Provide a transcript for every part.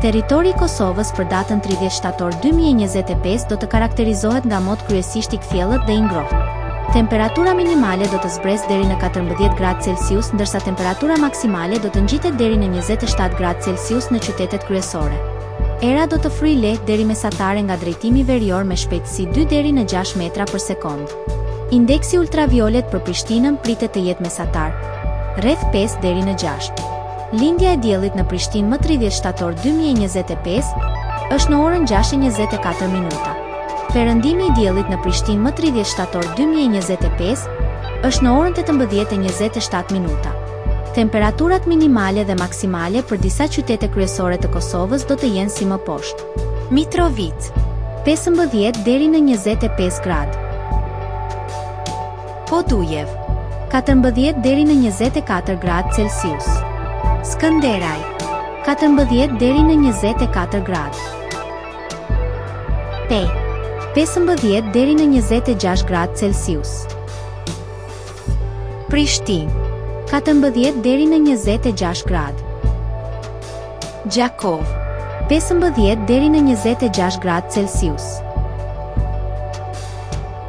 Territori i Kosovës për datën 30 shtator 2025 do të karakterizohet nga mot kryesisht i kthjellët dhe i ngrohtë. Temperatura minimale do të zbresë deri në 14 gradë Celsius ndërsa temperatura maksimale do të ngjitet deri në 27 gradë Celsius në qytetet kryesore. Era do të fryjë lehtë deri mesatare nga drejtimi verior me shpejtësi 2 deri në 6 metra për sekondë. Indeksi ultraviolet për Prishtinën pritet të jetë mesatar, rreth 5 deri në 6. Lindja e diellit në Prishtinë më 30 shtator 2025 është në orën 6:24 minuta. Perëndimi i diellit në Prishtinë më 30 shtator 2025 është në orën 18:27 minuta. Temperaturat minimale dhe maksimale për disa qytete kryesore të Kosovës do të jenë si më poshtë. Mitrovicë, 15 deri në 25 gradë. Podujevë, 14 deri në 24 gradë Celsius. Skënderaj, 14 deri në 24 gradë. Pejë, 15 deri në 26 gradë Celsius. Prishtinë, 14 deri në 26 gradë. Gjakovë, 15 deri në 26 gradë Celsius.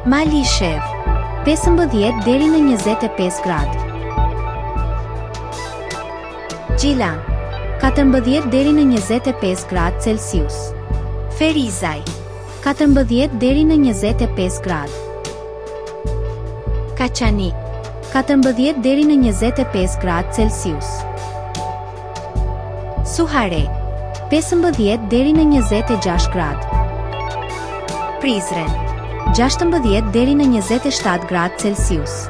Malishevë, 15 deri në 25 gradë. Gjilan, 14 deri në 25 gradë Celsius. Ferizaj, 14 deri në 25 gradë. Kaçanik, 14 deri në 25 gradë Celsius. Suharekë, 15 deri në 26 gradë. Prizren, 16 deri në 27 gradë Celsius.